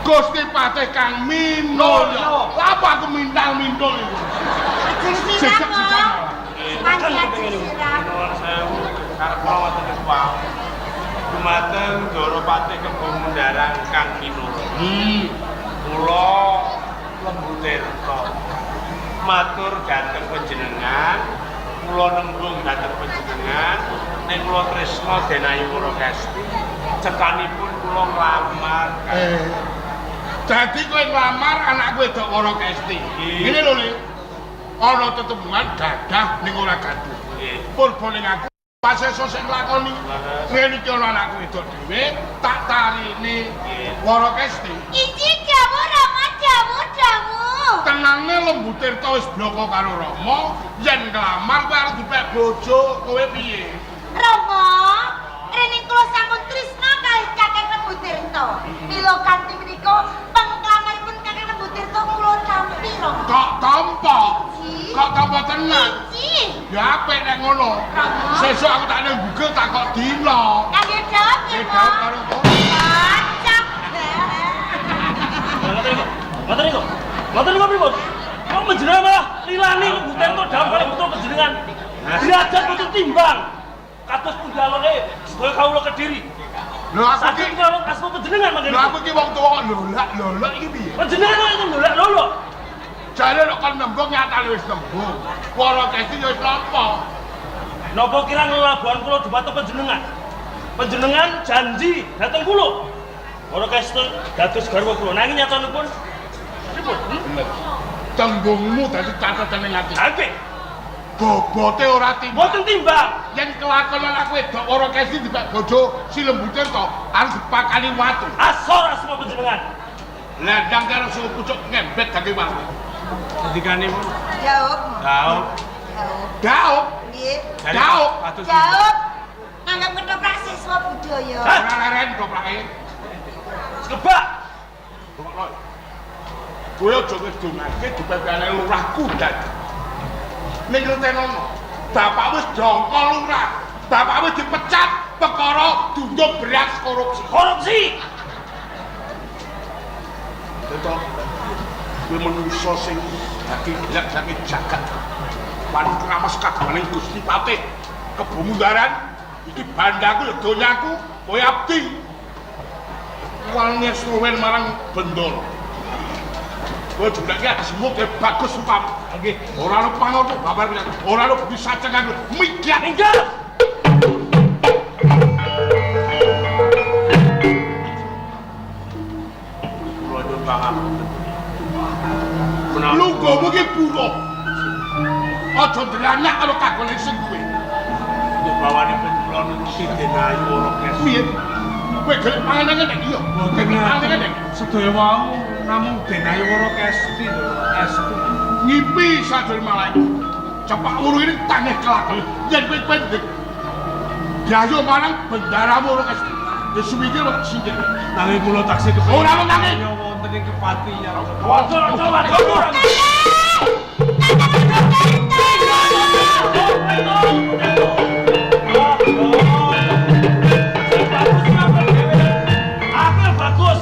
Gusti Patih kang minulya. Lha apa aku minal mintul iku? Ajeng sirah kok. Panci ajeng sirah. Nuwun sewu karep kula wonten wau. Dumateng Ndara Patih Kebo Mundaran kang minulya. Kula Lembu Tirta matur dhateng panjenengan, kula nembung dhateng panjenengan, nek kula tresna Denayu Wara Kesti, cekanipun kula nglamar. Dadi kowe nglamar anakku wedok Wara Kesti. Ngene lho, Le. Ana tetembungan gadah ning ora gaduh. Nggih. Purba ning aku paseso sing nglakoni. Ngene iki ana anakku wedok dhewe, tak tarine Wara Kesti. Iki dawuh Rama, dawuh dawuh. Tenangne Lembu Tirta wis bloko karo Rama, yen nglamar kowe arep dipek bojo, kowe piye? Rama, rene kula sampun trisna kalih Kakang Lembu Tirta. Mila kanthi menika penglamaripun Kakang Lembu Tirta kula tampi, Rama. Kok tampa? Kok tampa tenan? Ya apik nek ngono. Sesuk aku tak nang Google tak kok dina. Kangge jawab nggih, Jawab karo apa? Kocak. Ngoten niku. Ngoten niku. Ngoten niku pripun? Kok menjenengan malah lilani Lembu Tirta panjenengan. Derajat boten timbang. Kados pundi alone sedaya kawula Kediri. Lho aku Saged iki kawula asma panjenengan lho mangkenipun. aku iki wong tuwa kok lolak-lolok iki piye? Panjenengan kok itu lolak-lolok. Jare kok kon nembung nyatane wis nembung. Warakesti ya wis nampa. Napa kirang lelabuhan kula dumateng panjenengan? Panjenengan janji dhateng kula. Warakesti dados garwa kula. Nanging nyatanipun pripun? Bener. Tembungmu dadi catatan ning ati. Nggih. Bobote ora timbang. Mboten timbang. Yen kelakonan aku wedok Warakesti dibak bojo si lembute to arep dipakani watu. Asor asma panjenengan. Landang karo suhu pucuk ngembet daging watu. Ngendikanipun Jauh. Daup. Jauh. Daup, Nggih. daup. Kados Jauh. Nanggap ketoprak siswa budaya. Hah? Ora leren toprake. Sekebak. Kowe aja ngedungake dipepene lurahku dadi. Ning retenono, bapak wis dongkol lurah. Bapak wis dipecat perkara dundung beras korupsi. Korupsi. Betul. Kowe manusa sing dadi gelak saking jagat. Wani kramas kagungan Gusti Patih. Kebo Mundaran iki bandaku ya donyaku, kowe abdi. Wani suwen marang Bendoro. Kowe jumlahke ajimu ke bagus rupamu. Nggih. Ora ono pangono babar ora ono budi sacengan mikyat. Minggat. Kula nyuwun pangapunten. Menawi Lungguhmu ki buruh. Aja ndranyak karo kagone sing duwe. bawanipun kula nuruti Denayu Warakesti. Piye? Kowe gelek panganan nek iya. Mboten Gelek panganan nek sedaya wau namung Denayu Warakesti lho, estu. Ngipi sajroning malaikat. Cepak wuru ini tangeh kelakon. Yen kowe kowe ndek. Dayo marang bendaramu Warakesti. Ya suwike kok singkir. Nanging kula taksih kepengin. Ora ono nanging. Wonten ing kepatihan. Waduh, waduh, waduh. Aku yang bagus.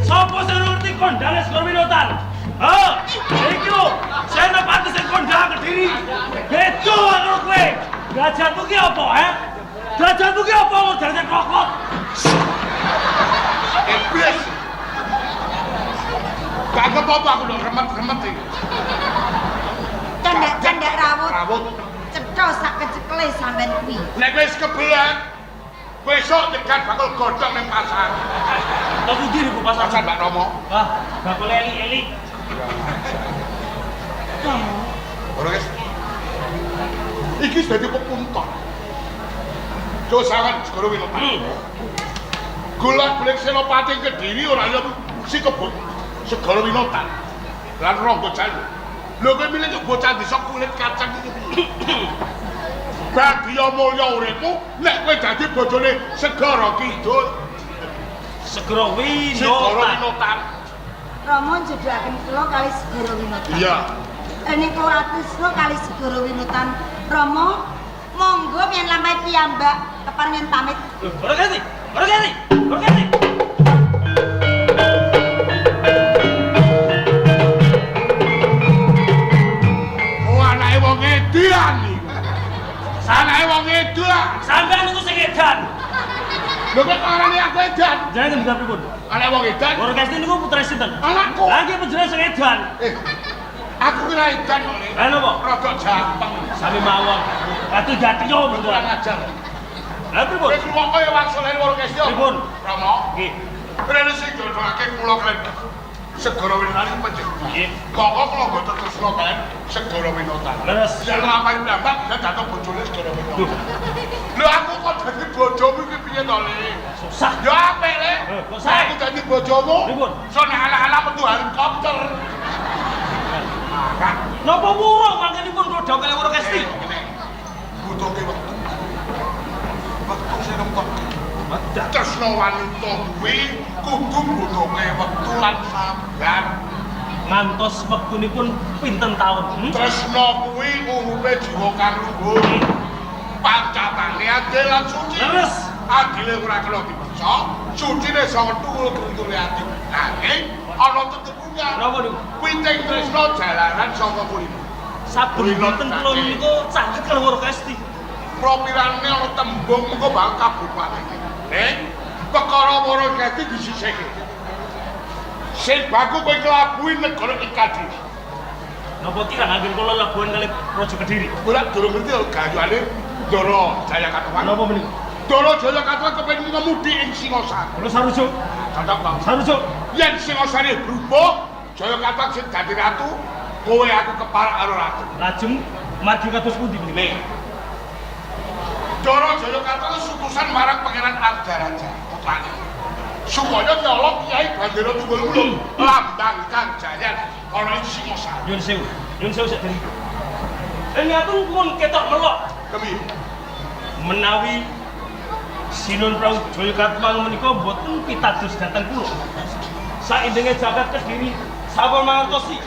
Sopo sing ngerti kondange Segoro Winotan? Ha, iki lho, Senopati sing kondang Kediri. Beda karo kowe. Derajatmu ki apa, he? Derajatmu ki apa kok derajat kokot? Iblis. Gak apa-apa aku lho remet-remet iki. Cendak-cendak rawut. Rawut. Cetha sak kecekle sampean kuwi. Nek wis kebelet, besok nyegat bakul godhong ning pasar. Lah pundi niku pasar? Pasar Mbak Romo. Wah, bakul eli-eli. Ora guys. Iki wis dadi pepunton. Yo sawan Segoro Winotan. Golak-golek Senopati Kediri ora ya si kebun Segoro Winotan. Lan Rangga Jalu. Lho kowe milih kok bocah desa kulit kacang iki piye? Bagya mulya uripmu nek kowe dadi bojone Segara Kidul, Segoro Segara Winotan. Winotan. Rama njodohaken kula kali Segoro Winotan. Iya. Ning kula tresna kali Segoro Winotan. Rama, monggo yen lampahi piyambak keparengan pamit. Ora kene. Ora kene. Ora kene. Oh anake wong edan iki. Anake wong edan. Sampeyan niku sing edan. Lho kok ngarani aku edan? Jenengan ngendikan pripun? Anake wong edan. Warakesti niku putra sinten? Anakku. Lah nggih panjenengan sing edan. Aku kira edan kok. Le. Lah napa? Rodok jampeng. Sami mawon. Ratu jatiyo Kurang mboten. ajar. Lah pripun? Wis wong kaya wangsule Warakesti. Pripun? Rama. Nggih. Rene sing jodohake kula kalian Segara Winotan iku panjenengan. Nggih. Kok kula mboten tresna kalian Segara Winotan. Leres. Yen nglampahi piyambak yen dateng bojone Segara Winotan. Lho aku kok dadi bojomu iki piye to, Le? Susah. Ya apik, Le. Kok sae? Aku dadi bojomu. Pripun? So nek ala-ala metu helikopter. Maka Napa wurung mangkenipun kula dawuh kaliyan Warakesti? Butuhke wektu. Wektu sing nemtokke. Tresna wanita kuwi kudu mbutuhke wektu lan sabar. Ngantos wektunipun pinten taun? Tresna kuwi urupe jiwa kang luhur. Pancatane adil lan suci. Leres. Adile ora kena dipeksa, sucine saka dhuwur gruntule ati. Nanging ana tetepune. Napa niku? Witing tresna jalaran saka kulino. Saben dinten kula niku caket karo Wara Kesti. Propirane ana tembung mengko bakal kabupaten. Ning perkara Wara Kesti disisihke. Sing baku kowe nglabuhi negara ing Kadiri. Napa kirang anggen kula labuhan kalih Raja Kediri? Kowe lak durung ngerti lho gayane Ndara Jayakatwang. Napa menika? Ndara Jayakatwang kepengin ngemudi ing Singosari. Kula sarujuk. Cocok to? Sarujuk. Yen Singosari berubah, Jayakatwang sing dadi ratu, kowe aku keparak karo ratu. Lajeng margi kados pundi menika? Nih. Ndara Jayakatwang sutusan marang Pangeran Ardaraja putrane. Supaya nyolong Kyai Bandera Tunggul Wulung lambang kang jayan ana ing Singosari. Nyun sewu. Nyun sewu sak dereng. Ing aku pun ketok melok. Kepiye? Menawi Sinuhun Prabu Jayakatwang menika mboten pitados dhateng kula. Saindenge jagat Kediri sampun mangertosi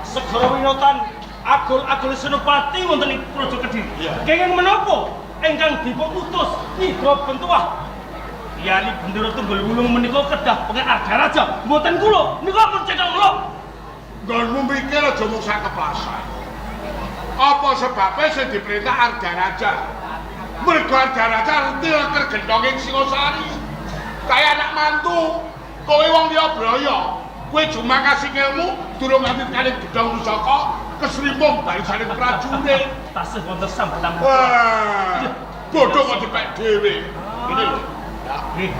segara winotan agul-agul senopati wonten ing Praja Kediri. Kenging menapa ingkang dipun utus nyidra bentuwah Yani Bendera Tunggul Wulung menika kedah pengen Ardaraja mboten kula nika pun cethok melok. Nggonmu mikir aja mung sak keplasan. Apa sebabe sing diperintah Ardaraja? Mergo Ardaraja ngerti leker gendhong ing Singosari. Kaya anak mantu, kowe wong liya braya, kowe cuma kasih ilmu durung nganti tekane gedhong pusaka kesrimpung barisaning prajurit. Tasih wonten sambetang. Wah, bodho kok dipek dhewe. Ngene lho. Nggih,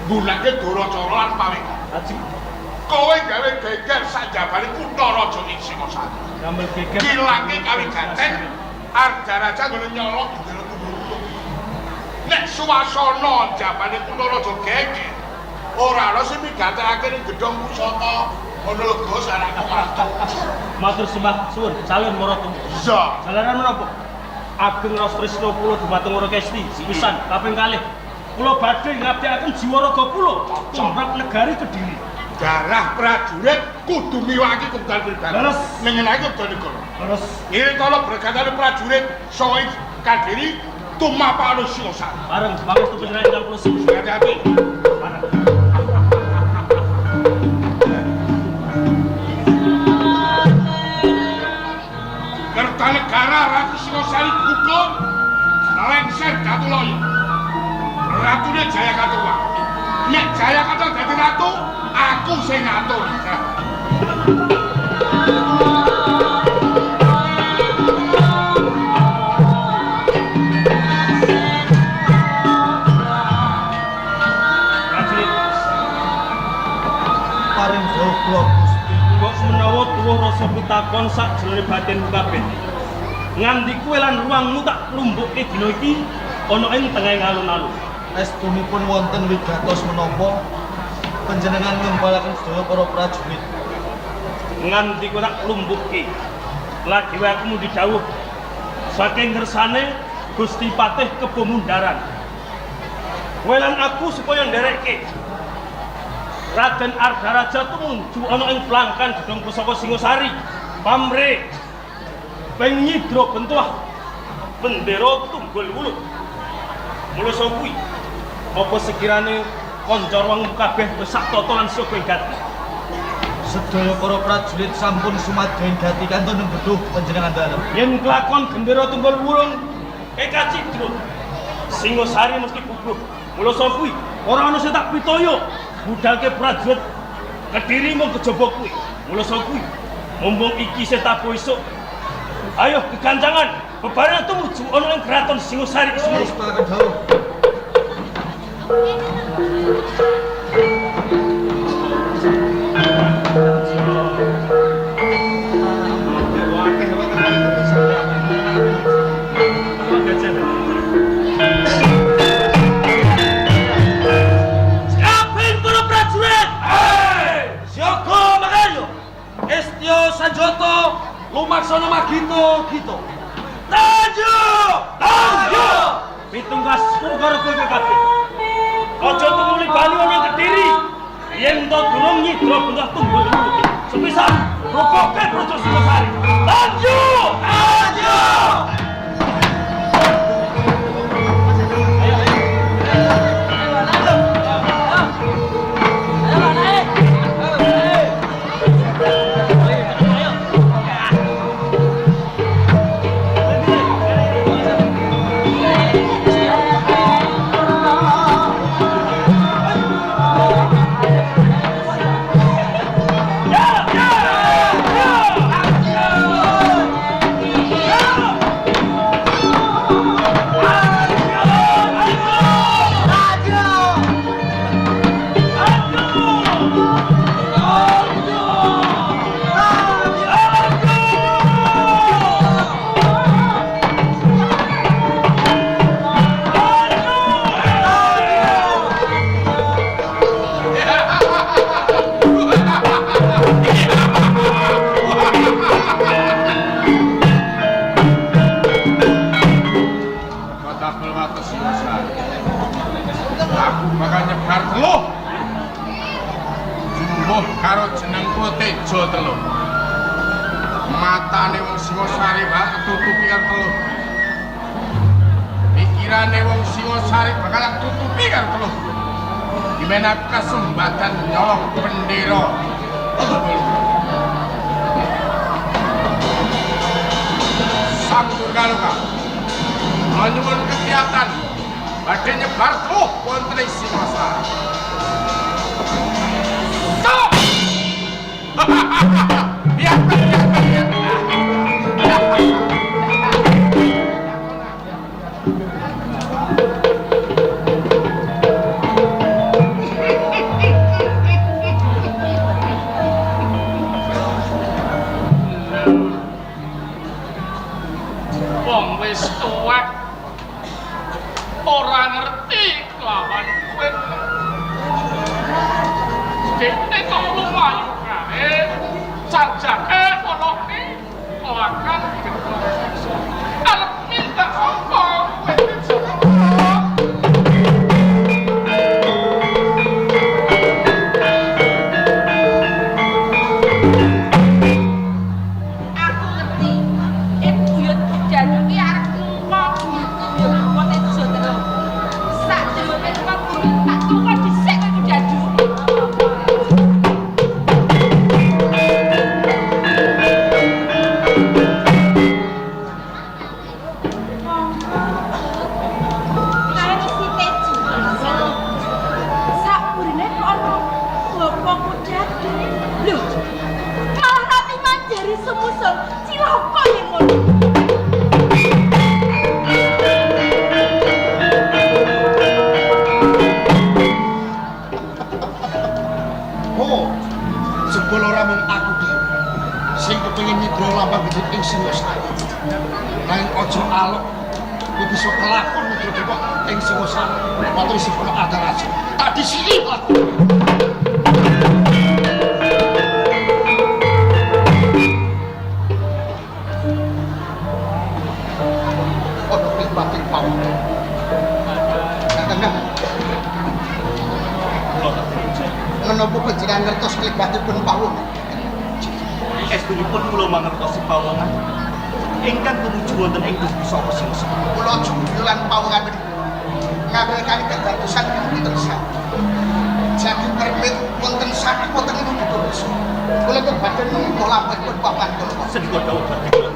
nggunakake dora cara lan paweka. Lajeng kowe gawe geger sajabane kutha raja ing Singosari. Damel geger. Kilangke kawigaten Ardaraja nggone nyolong Bendera Tunggul Wulung. Nek suasana jabane kutha raja geger, ora ana sing migatekake ning gedhong pusaka. Ngono lho Gus, anakku mantu. Matur sembah suwun, calon maratuwa. Iya. Jalaran menapa? Ageng raos tresna kula dumateng Wara Kesti sepisan kaping kalih. Kula badhe ngabdekaken jiwa raga kula tumrap negari Kediri. Darah prajurit kudu miwaki kebutuhan pribadi. Leres. Nengenake kebutuhan negara. Leres. Iri kala bergatane prajurit saka ing Kediri tumapakana Singosari. Bareng pangestu panjenengan ingkang kula suwun. Hati-hati. Bareng. Kertanegara Ratu Singosari gugur lengser Datulaya. Ratune Jayakatwang. Nek Jayakatwang dadi ratu, aku sing ngatur. Prajurit, Paring dawuh kula Gusti. kok menawa tuwuh rasa pitakon sakjroning batinmu kabeh. Nganti kowe lan ruangmu tak lumbukke dina iki ana ing tengahing alun-alun. Estunipun wonten wigatos menapa panjenengan ngembalaken sedaya para prajurit. Nganti kowe tak lumbukke. Lagi wae aku mundi dawuh saking ngersane Gusti Patih Kebo Mundaran. Kowe lan aku supaya nderekke Raden Ardaraja tumuju ana ing plangkan gedhong pusaka Singosari. Pamrih ping nyidra bentuah Bendera Tunggul Wulung. Mula saka kuwi apa sekirane kanca ruangmu kabeh wis sak tata lan siaga ing gati. Sedaya para prajurit sampun sumadyo ing gati kantun nembeduh panjenengan dalem. Yen kelakon Gendera Tunggul Wulung ekacidra Singosari mesti bubruk. Mula saka kuwi ora ana sing tak pitaya budalke prajurit Kediri mung kejaba kuwi. Mula saka kuwi mumpung iki isih tabuh esuk, ayo kegancangan bebarengan tumuju ana ing kraton Singosari Wis paring dawuh. Siapin para prajurit! Siaga makaryo! Estyo Sanjoto lumaksana magito gito. Tanjo! Tanjo! Pitung kasku karo kowe kabeh. Aja tumuli bali ana Kediri. Yen to durung nyidra bentah tunggul wulung. Sepisan robohke Praja Singosari. Tanjo! Tanjo! Mbuh karo jenengku Tejo Telu. Matane wong Singosari bakal tutupi karo teluh. Pikirane wong Singosari bakal tutupi karo teluh. Gimana aku kesempatan nyolong bendera. Sang Durgaloka nyuwun kegiatan badhe nyebar teluh wonten ing Singosari. Stop! Biar. Wong wis tuwek ora ngerti kelawan kowe. Dene kok lumayu kae. Sajake ana ing kelakan gedhong siksa. Arep minta apa kowe dijawab? Aku ngerti. Buyut Kudadu ki arep ngungkap buyut kok Tejo Telu. Sakjroning kok buyut tak tunggu dhisik kowe Kudadu. Kae si Tejo. Sakburine kok ana bapak Kudadu. Lho, malah rati manjari sumusul cilaka yen ngono. Oh, jebul ora mung aku dhewe sing kepengin nyidra lambang gedhe ing Singosari. Nanging aja alok kowe bisa kelakon nyidra dewa ing Singosari. Matur isih ana Adaraja. Tak disini lakon. Ono klipating pawon. Nang menapa panjenengan ngertos klibatipun pawon? Estunipun kula mangertosi pawongan ingkang tumuju wonten ing pusaka Singosari. Kula jumbulan pawongan menika ngawilkani kedadosan wonten sami. Jadi permit wonten sami wonten ing ditulis. Kula badhe nempuh lampahipun pawongan kula. Sendika dawuh badhe kula.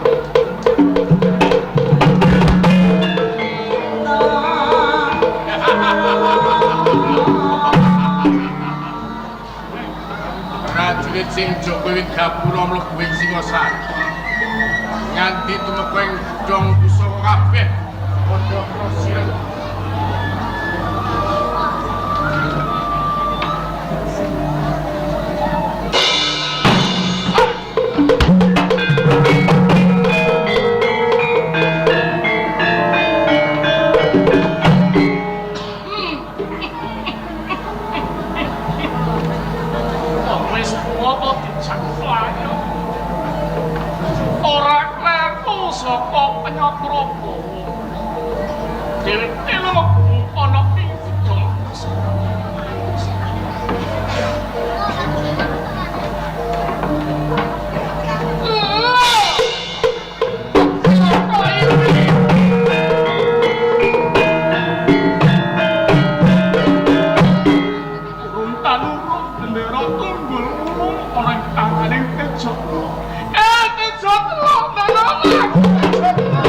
Prajurit sing jaga wit gapura mlebu ing Singosari. Nganti tumeka ing gedhong pusaka kabeh padha krasireng. Wong wis tuwa kok dijak mlayu. Ora kleru saka penyakrapa. Dheweke mlebu ana ing gedhong pusaka. Urung tanurung bendera tunggul urung ana ing tangane Tejo. Tejo Telu, nolong aku Tejo Telu.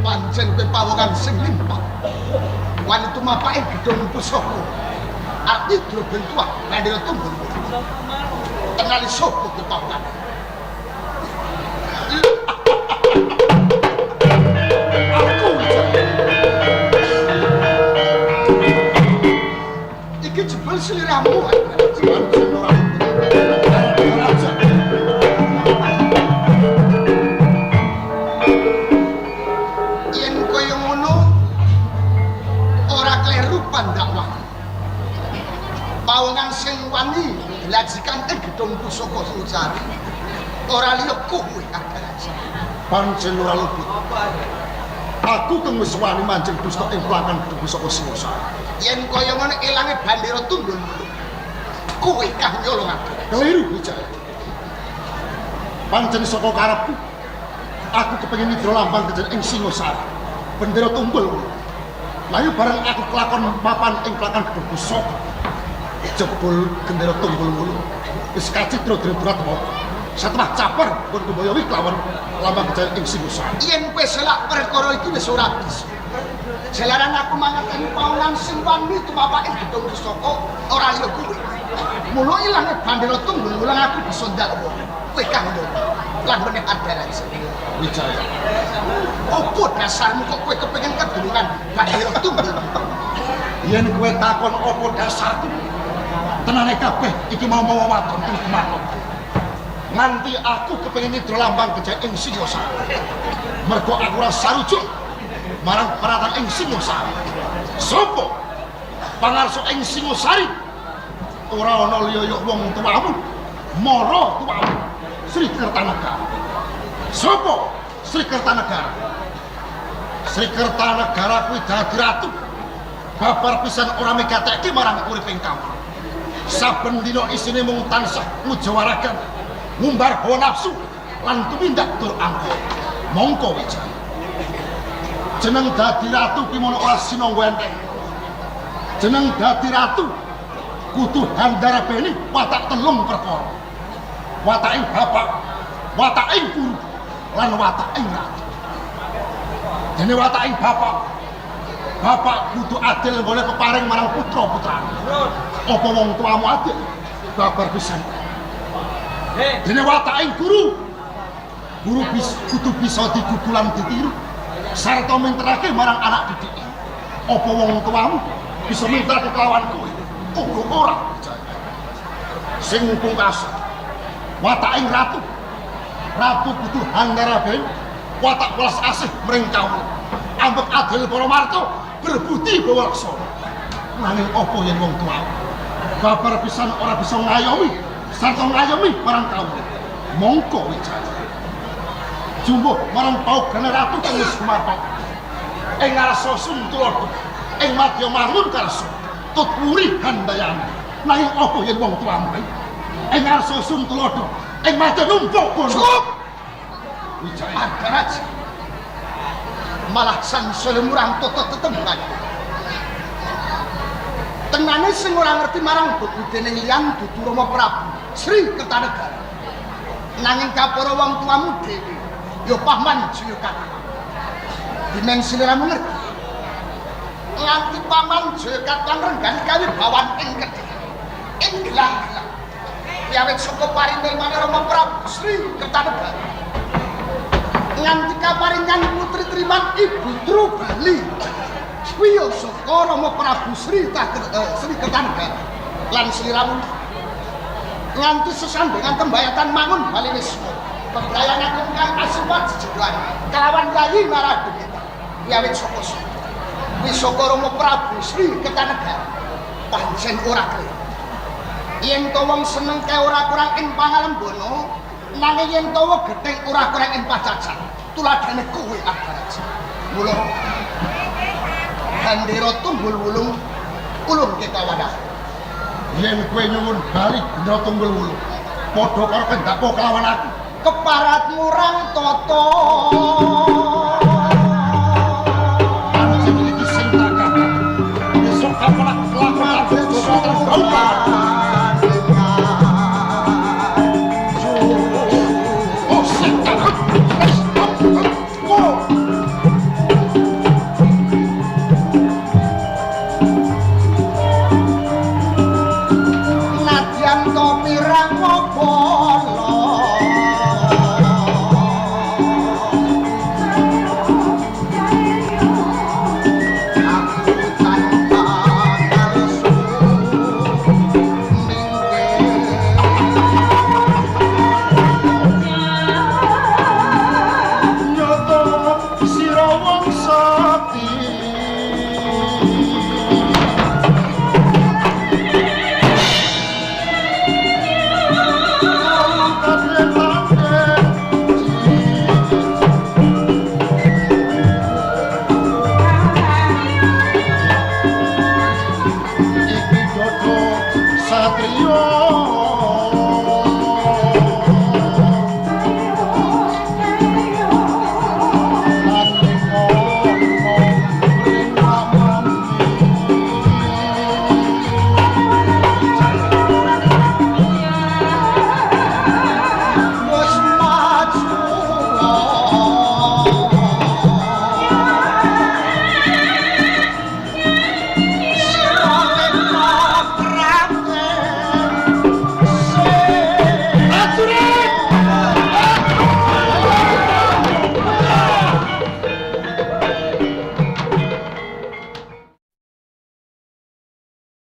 Pancen kowe pawongan sing limpah. Wani tumapake gedhong pusaka. Arti drobentuah nandhira tunggul. Tenali sapa kowe pawongan? Aku. Iki Iki jebul sliramu. Yen kaya ngono ora kleru pandakwah. Pawongan sing wani dlajikan ing gedhong pusaka Singosari. Ora liya kowe Ardaraja. Pancen ora luput. Aku kang wis wani manjing dusta ing pelakan gedhong pusaka Singosari. Yen kaya ngono ilange bandera tunggul mulung. Kowe kang nyolong aku. Keliru Wijaya. Pancen saka karepku aku kepengin nidra lambang kejen ing Singosari. Bendera tunggul mulung. Layu bareng aku kelakon mapan ing pelakan gedhong pusaka. Jebul gendera tunggul wulung wis kacitra dening Duratmaka. Satemah caper pun kumbayawi kelawan lambang kejayan ing Singosari. Yen kowe selak perkara iki wis ora bisa. Jalaran aku mangerteni pawongan sing wani tumapak ing gedhong pusaka ora liya kuwi. Mula ilange bandera tunggul wulung aku bisa ndakwa. Kowe kang lan meneh Ardaraja. Wijaya. Opo dasarmu kok kowe kepengin kedulungan bandera tunggul? Yen kowe takon opo dasarku? Tenane kabeh iki mau-mau wadon kang gumantung. Nganti aku kepengin nidra lambang kejayan ing Singosari. Mergo aku ora sarujuk marang peratan ing Singosari. Sopo pangarsa ing Singosari? Ora ana liya ya wong tuamu, mara tuamu, Sri Kertanegara. Sopo Sri Kertanegara? Sri Kertanegara kuwi dadi ratu. Babar pisan ora megatekke marang uriping kawula. Saben dina isine mung tansah ngujawaragan, ngumbar hawa nafsu lan tumindak tur angkuh. Mongko Wijaya. Jeneng dadi ratu ki mono ora sinangga enteng. Jeneng dadi ratu kudu handarabeni watak telung perkara. Wataking bapak, wataking guru, lan wataking ratu. Dene wataking bapak, bapak kudu adil nggone peparing marang putra-putrane. Apa wong tuamu adil? Babar pisan. Dene wataking guru, guru kudu bisa digugu lan ditiru sarta minterake marang anak didike. Apa wong tuamu bisa minterake kelawan kowe? Uga ora. Sing pungkasan wataking ratu, ratu kudu handarabeni watak welas asih mring kawula. Ambek adil para marta berbudi bawa laksana. Nanging apa yen wong tuamu babar pisan ora bisa ngayomi sarta ngayomi marang kawula. Mongko Wijaya. Jumbuh marang paugeran ratu kang wis gumarpak. Ing ngarsa Suntulodo, ing madya mangun karsa, tut wuri handayani. Nanging apa yen wong tuamu ing ngarsa Suntulodo, ing madya numpuk bondo. Cukup. Wijaya. Ardaraja. Malah sangsaya murang tata tetembangan. Tenane sing ora ngerti marang bebudene liyan dudu Rama Prabu Sri Kertanegara. Nanging kapara wong tuamu dhewe ya Paman Jayakatwa. Dimeng sliramu ngerti. Nganti Paman Jayakatwa ngrenggani kawibawan ing Kediri. Ing gelang-gelang. Yawet saka parinirmane Rama Prabu Sri Kertanegara. Nganti kaparingan Putri Triman Ibu Trubali. Kuwi ya saka Rama Prabu Sri Kertanegara lan sliramu nganti sesambengan tembayatan mangun bali wisma bebrayan agung kang asipat jejegan kalawan Yayi Naradumita yawit saka kuwi saka Rama Prabu Sri Kertanegara pancen ora kleru. Yen to wong seneng kae ora kurang ing pangalembana, nanging yen to gething ora kurang ing pacacan. Tuladhane kowe Ardaraja. Mula bandera tunggul wulung ulung kekawadah. Yen kowe nyuwun bali bendera tunggul wulung, padha karo kendakpo kelawan aku. Keparat murang tata. Pancen iki sing tak kabar. Besok kapan aku kelakon aku terus. Oh, sing tak. Pirang bala Padha satriya.